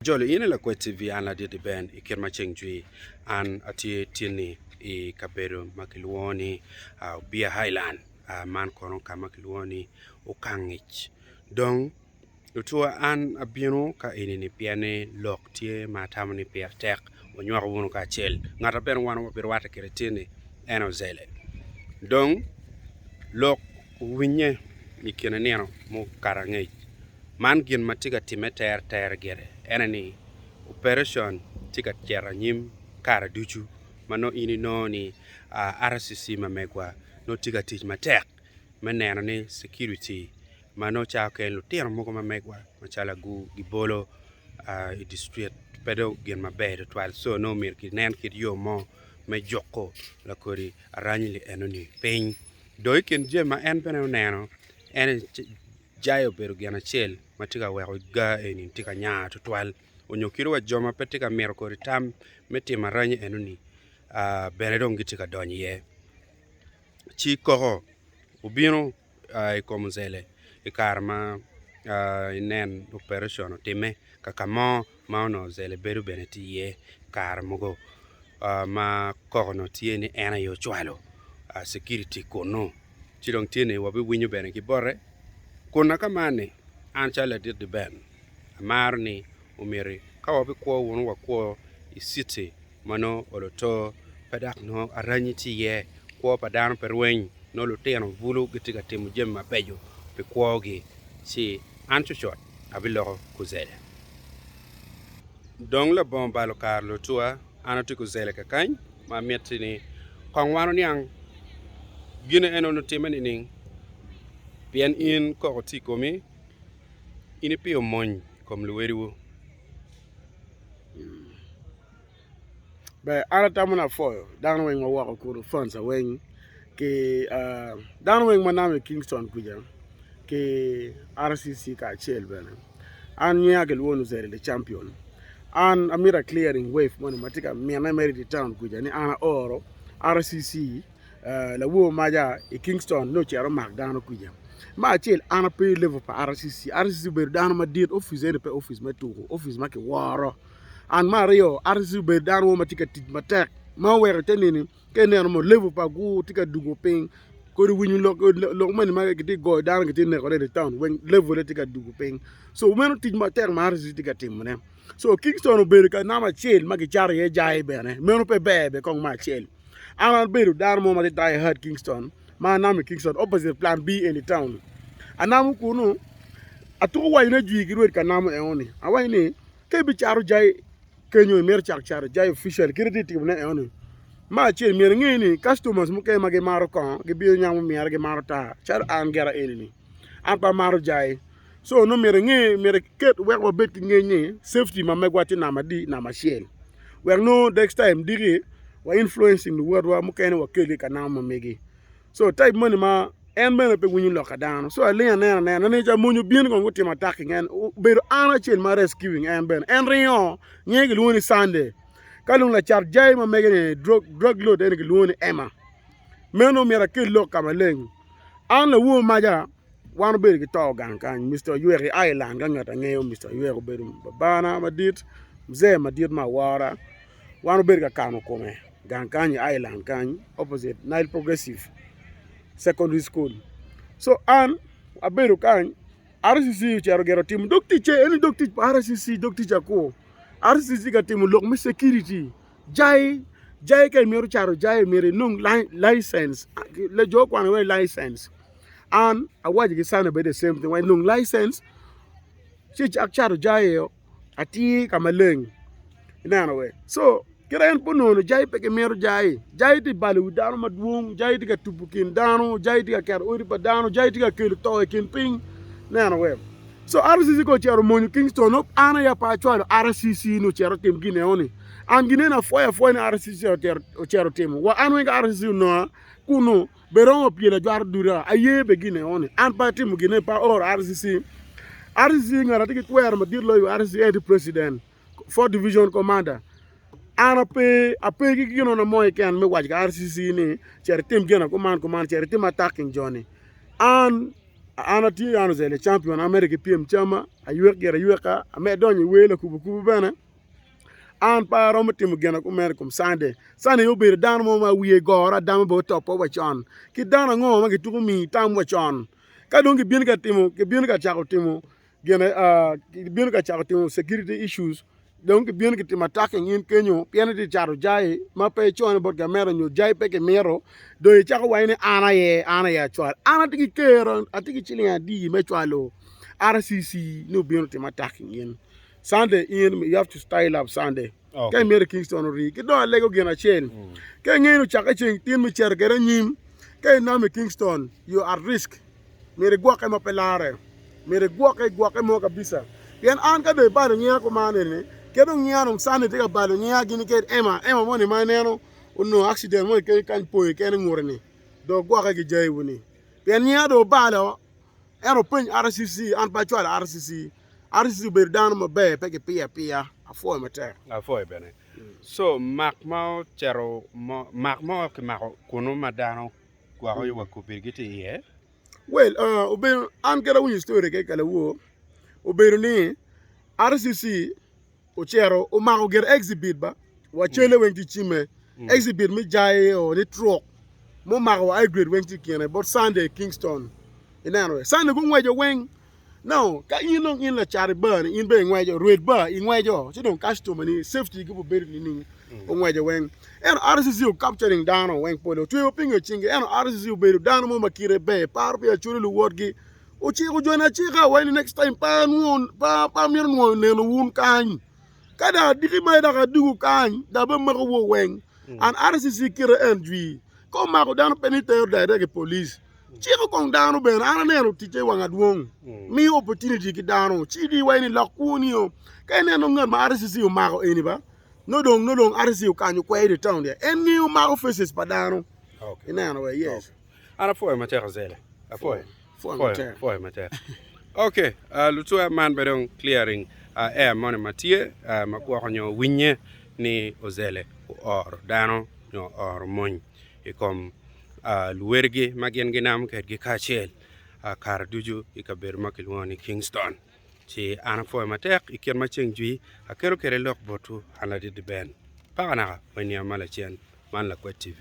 Jolo in i Lakwed TV an ladit Ben i kit ma ceng jwi an atye tinni i kabedo ma kilwongo ni Obiya Highland man kono ka ma kilwongo ni Okangic dong lutuwa an abino ka eni-ni pien ni lok tye ma atamo ni pire tek wanywako wunu kacel ngat ma bene wan wabirwatte kwede tinni en ozele dong lok owinye i kine nino mukato angec. Man gin ma tye ka timme teretere gire en aye ni operecon tye ka cito anyim kare ducu ma nongo in inongo ni RCC ma megwa nongo tye ka tic matek me neno ni security ma nongo cawa mukene lutino mogo ma megwa macalo agur gibolo i dye street pe dong gin maber tutwal co nongo myero kinen kit yo mo me juko lakodi aranyi enoni piny dong i kin jami ma en bene oneno en aye Jai obedo gin acel ma tye ka weko ga eni tye ka nya tutwal onyo kadi wa jo ma pe tye ka mito kodi tam me timo aranyi enoni bene dong gitye ka donyo iye ci koko obino i kom ozele i kare ma inen operecon otimme ka ka mo ma onongo ozele bedo bene tye iye kare mogo ma koko onongo tye ni en aye ocwalo cekiriti kunu. Ci dong tye ni wabiwinyo bene ki bote kun na ka man ni an calo ladit Deben amaro ni omyero ka wabikwo wunu wakwo i citi ma nongo olo to pe dok nongo aranyi tye iye, kwo pa dano pe rweny nongo lutino bulu gitye ka timo jami mabeco pi kwogi ci an cucut abiloko kuzele. Dong labongo balo kare lutuwa an atye kuzele kakany. Ma mitte ni kong wan oniang gin eno timme nining pien in koko tye i komi in ipiyo mony i kom luwediwu. Ber an atamo ni apwoyo dano weng ma woko kunu fanca weng ki dano weng ma namo i Kingston kuca ki RCC kacel bene an nyinga kilwongo ni Zeri the champion. An amito a clearing wave moni ma tye ka mine mere i dye town kuca ni an aoro RCC lawor maca i Kingston ni ocit omak dano kuca. Me acel an ape i level pa RCC, RCC obedo dano madit opic eni pe opic me tuko opic ma kiworo. An me aryo RCC obedo dano mo ma tye ka tic matek ma oweko ite nini ka ineno mo level pa gur tye ka dugo piny kodi winyo lok moni ma kitye ka goyo dano kitye ka nekone i town weng level-le tye ka dugo piny so meno tic matek ma RCC tye ka timone so Kingston obedo ka namba acel ma kicato iye jai bene meno pe ber bene kong me acel an abedo dano mo ma tye die hard Kingston ma anamo i Kingston opposite plan B in town anamo kunu atuko wacone jwi ki rwed ka namo enoni awaco ni ka ibicato jai kenyo imito cako cato jami official kit ma itye ka timone enoni. Me acel myero inge ni customers mukene ma gimato kongo gibino nyamo myero gimato taa calo an gira eni-ni an pe amato jai so nongo myero inge myero iket wek wabed ki ngec ni safety ma megwa tye namba adi namba acel wek nongo next time diki wa influencing luwotwa mukene wakelgi ka namo ma megi. So type moni ma en bene pe winyo lok pa dano so aling aneno anena nen calo mony obino kong gutimo attack i en obedo an acel ma rescuing en bene en ringo nyinge kilwongo ni Sunday ka dong lacat jai ma mege ni drug lord eni kilwongo ni Emma meno myero akel lok ka maleng an lawor maca wan obedo ki to gang kany Mister Oywek i Ireland ka ngat angeyo Mister Oywek obedo babana madit mzee madit me awora. Wan wabedo ka kano kome gang kany i Ireland kany opposite Nile Progressive Secondary School. So an abedo kany RCC ocito gire otimo dog ticce eni dog tic pa RCC dog tic akur RCC tye ka timo lok me security jai jai ka imito cato jai myero inong licence jo okwano wai licence an awaco ki Sani bene the same thing wa inong licence ci icak cato jai-o. atir ka maleng ineno we co kit en pe onongo jai pe gimito jai, jai tye ka balo wi dano madwong jai tye ka tubo kin dano jai tye ka keto odi pa dano jai tye ka kelo to i kin piny ineno we co RCC ka ocito omonyo Kingston nongo an aye pe acwalo RCC ni ocit otim gin enoni an gineno apwoya apwoya ni RCC ocito otimo wa an weng ka RCC ononga kunu Bed romo pyelo ajwaro duda aye be gine oni an pe atimo gine pe aoro RCC. RCC ngat atye ki twero madit loyo i RCC en tye president, fourth division commander. An ape ape ki ginona mo keken me waco ki RCC ni cit itim gina kuman kuman cit itim attacking joni. An. An atye an Ozele Champion, an mere ki pyem camma, aywek gire ayweka, amed donyo i wer lakubo kubo bene. An pe aromo timo gin ma kumeno i kom Sunday. Sunday aye obedo dano mo ma wiye goro adama bene otopo wa con. Kit dano ango ma gituko miyi tam wa con? Ka dong gibino ka timo, gibino ka cako timo gine, gibino ka cako timo security issues, dong gibino gitimo attacking in kenyo pien itye ka cato jai ma pe icone bot gamente nyo jai pe kimito, dong icako waco ni an aye, an aye acwalo. An atye ki kero, atye ki ciling adi me cwalo RCC ni obin otim attacking in. Sunday in you have to style up Sunday. Ka imito Kingston ori ki dong alego gin acel. Ka ingeyo ni ocakke ceng tin me cito kwede anyim, ka inamo i Kingston you are at risk. Myero igwokke ma pe larre. Myero igwokke igwokke mo kabisa. Pien an ka dong ibalo nyinga kuman eni, kit dong nyinga dong Sunday tye ka balo nyinga gini ked Emma, Emma moni ma ineno onongo accident mo keken kany poyo kene ingute ni dong gwokke ki jayi ni. Pien nyinga dong obalo Ento peny RCC, an pe acwalo RCC. RCC obedo dano maber pe gipiyo apiya. Apwoyo matek. Apwoyo bene. So mak ma ocito mak mo kimako kunu ma dano gwoko wa kobedi gitye iye? Well, uh, obedo an kit awinyo story ki kalawor obedo ni RCC ocito omako gire exhibit ba wa cele weng tye icime exhibit me jai o ni truk mumako wa grade weng tye ikine but Sunday Kingston ineno we Sunday gungweco weng now ka in dong in lacat i bar ni in bene ingweco rwed bar ingweco ci dong customer ni safety gi obedo nining ongweco weng ento RCC o capturing dano weng pole otweyo piny i cingi ento RCC obedo dano mo ma kite ber paro pi acholi luwotgi Ociko joni acika wai ni next time pe amito nwoyo neno wun kany. Ka dong adiki ma dok adugo kany dok abimako woo weng. An RCC kite en jwi. Ka omako dano pe ni tero direct i police. Ciko kong dano bene an aneno ticce i wang adwong. Miyo opportunity ki dano. Ci di wai ni lok kwoni o. Ka ineno ngat ma RCC omako eni ba nongo dong nongo dong RCC okanyo kwer i town dia. En ngeyo mako faces pa dano. Ineno we yes. An apwoyo matek Azele. Apwoyo. Apwoyo matek. Ok, uh, lutwa man be dong clearing uh, air moni ma tye uh, ma gwoko nyo winye ni Ozele ooro dano nyo ooro mony i kom uh, luwedigi ma gin ginamo kedgi kacel uh, kare ducu i kabedo ma kilwongo ni Kingston. Ci an apwoyo matek i kit ma ceng jwi akelo kwede lok botwu an ladit Ben. Paka naka wa i nino ma lacen man Lakwed TV.